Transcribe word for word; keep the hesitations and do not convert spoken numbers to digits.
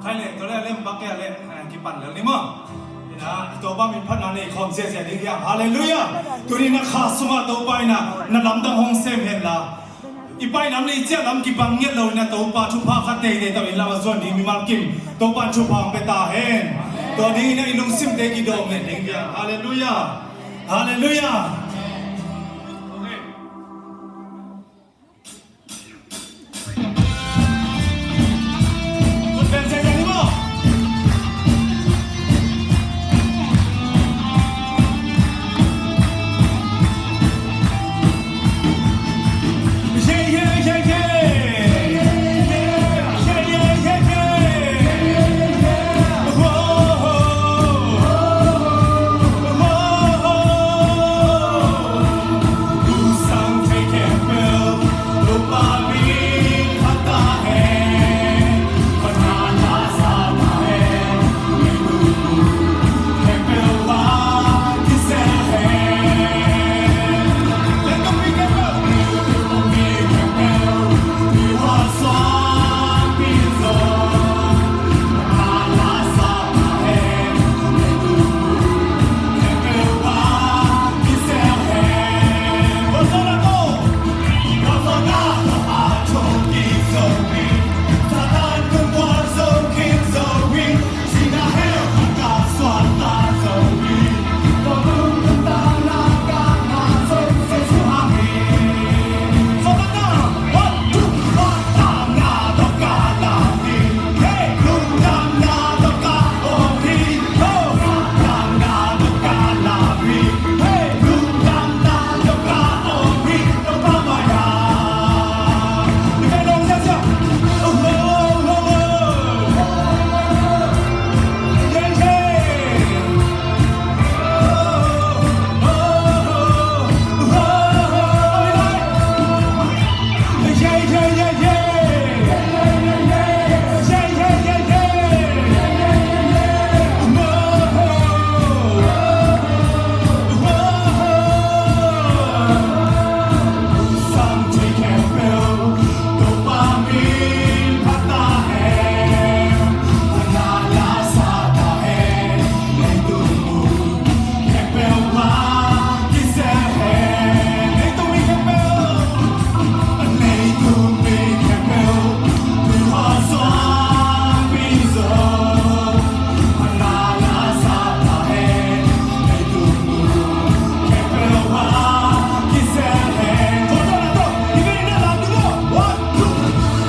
Hai le, tua le lem bak ya le, eh, kipan lel ni maw. Ina, Topa min phatna nei khawm ziazia ding hiam. Halleluiah. Tuni na kha sungah Topa ina, na lamdang hong sem hen la. I pai lam le i ciah lam kibang ngiat lo ina Topa thupha khat teitei tawh i lam a zuan ding mimal kim. Topa in thupha hong pia ta hen. Tua ding ina i lungsimte kidawm ngiat ding hiam. Halleluiah. Halleluiah.